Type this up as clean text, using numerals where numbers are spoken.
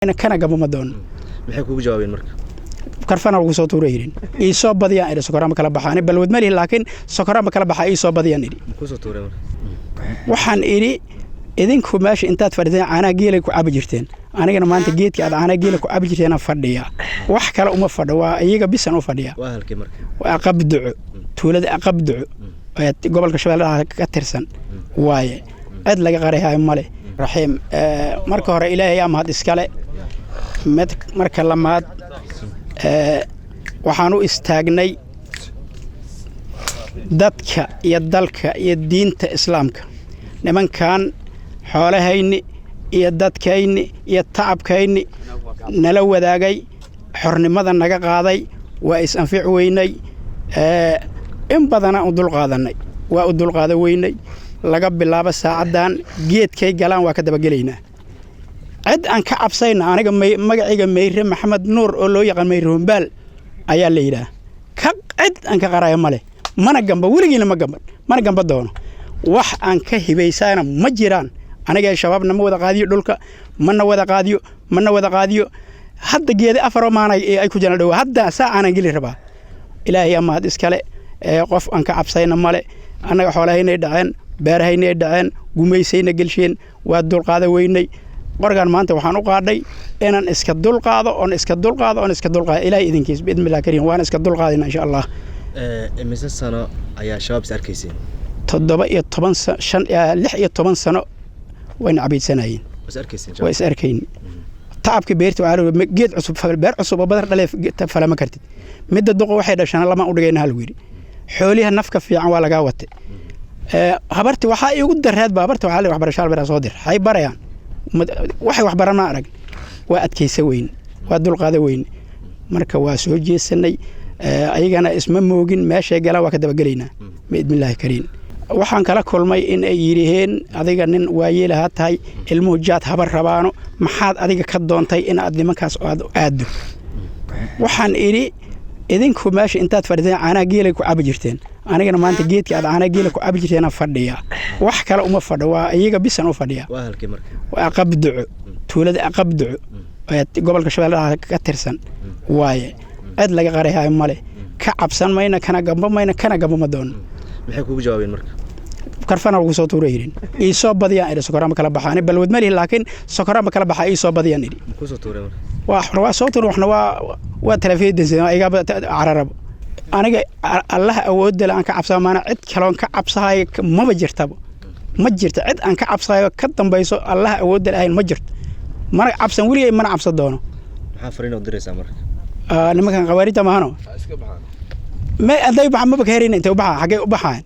Kana gabama doono. Maxay kugu jawaabeen marka? Karfana lagu soo tuura yidhin, ii soo badiyaan idhi, sokorama kala baxaa. Ani balwad ma lihi, laakiin sokorama kala baxaa, ii soo badiyaan idhi. Kusoo tuuray marka? Waxaan idhi, idinku meesha intaad fadhiteen caanaha geela ku cabi jirteen, anigana maanta geedka aad caanaha geela ku cabi jirteenaan fadhiya. Wax kale uma fadho, waa iyaga bisan u fadhiya. Waa halkii marka? Waa Aqabduco, tuulada Aqabduco ee gobolka Shabeellaha ka tirsan waaye. Cid laga qarihaayo male. Raxiim, marka hore Ilaahay yaa mahad iskale. Mid marka lamaad, waxaan u istaagnay dadka iyo dalka iyo diinta Islaamka. Nimankan xoolahayni iyo dadkayni iyo tacabkayni nala wadaagay, xornimada naga qaaday, waa is-anfic weynay. In badanaa u dulqaadanay, waa u dulqaada weynay. Laga bilaabo saacaddan geedkay galaan waa ka dabagelaynaa. Cid aan ka cabsayna aniga, magacayga Meyre Maxamed Nuur oo loo yaqaan Meyre Humbaal ayaa la yidhaah. Ka cid aan ka qaraya male, mana gamba, weligiina ma gamban, mana gamba doono. Wax aan ka hibaysaana ma jiraan. Aniga Shabaabna ma wada qaadiyo dhulka, mana wada qaadiyo, mana wada qaadiyo. Hadda geeda afaroo maanay ay ku jiraan dhowa, hadda saacaanan geli rabaa. Ilaahay yaa mahad iskale. Qof aan ka cabsayna male. Annaga xoolahaynay dhaceen, beerahaynay dhaceen, gumaysayna gelsheen, waa dulqaada weynay. Qorgan maanta waxaan u qaadhay inaan iska dulqaado oon iska dulqaado oon iska dulqaado, Ilaahay idinkiis, biidnillahi kariim, waana iska dulqaadayna, insha Allah. Imise sano ayaa Shabaab is arkayseen? 17 sano, shan, 16 sano wayna cabiidsanayeen. Is arkayseen? Waa is arkayn. Tacabka beerta waxaa la yidhi, geed cusub, beer cusub oo badar dhalee falama kartid. Midda duqa waxay dhashana lama u dhigayna, hal yidhi. Xooliha nafka fiican waa lagaa watay. Habarti waxaa iigu dareed ba, habarti waxaa la waxbarasho alberaa soo dir, hay barayaan, waxay wax baranaa arag. Waa adkaysa weyn, waa dulqaada weyn. Marka waa soo jeesanay, ayagana isma moogin. Meeshay galaan waa ka dabagelaynaa, biidnillaahi kariim. Waxaan kala kulmay in ay yidhiheen, adiga nin waayeelahaa tahay, ilmuhu jaad haba rabaano, maxaad adiga ka doontay inaad nimankaas aad aaddo? Waxaan idhi, idinku meesha intaad fadhiteen caanaha geela ku cabi jirteen, anigana maanta geedka aad caanaha geela ku cabi jirteenaan fadhiya. Wax kale uma fadho, waa iyaga bisan u fadhiya. Waa halkii marka? Waa Aqabduco, tuulada Aqabduco ee gobolka Shabeellaha ka tirsan waaye. Cid laga qarihaayo male. Ka cabsan mayna, kana gamba mayna, kana gamba ma doono. Maxay kugu jawaabeen marka? Karfana lagu soo tuura yidhin, ii soo badiyaan idhi, sokorama kala baxaa. Ani balwad ma lihi, laakiin sokorama kala baxaa, ii soo badiyaan idhi. Kusoo tuuray marka? Waa soo tuur, waxna waa talafeedansan igaaba cararabo. Aniga Allaha awoodda le aan ka cabsaa maana, cid kaloon ka cabsahayo maba jirtaba. Ma jirto cid aan ka cabsahayo ka dambayso Allaha awoodda le ahayn, ma jirto. Mana cabsan weligay, mana cabsan doono. Maxaa fariin oo diraysaa marka? Nimankan khawaarijta maahano, ma hadday baxaan maba ka herayna. Intay u baxaan? Xaggay u baxaan?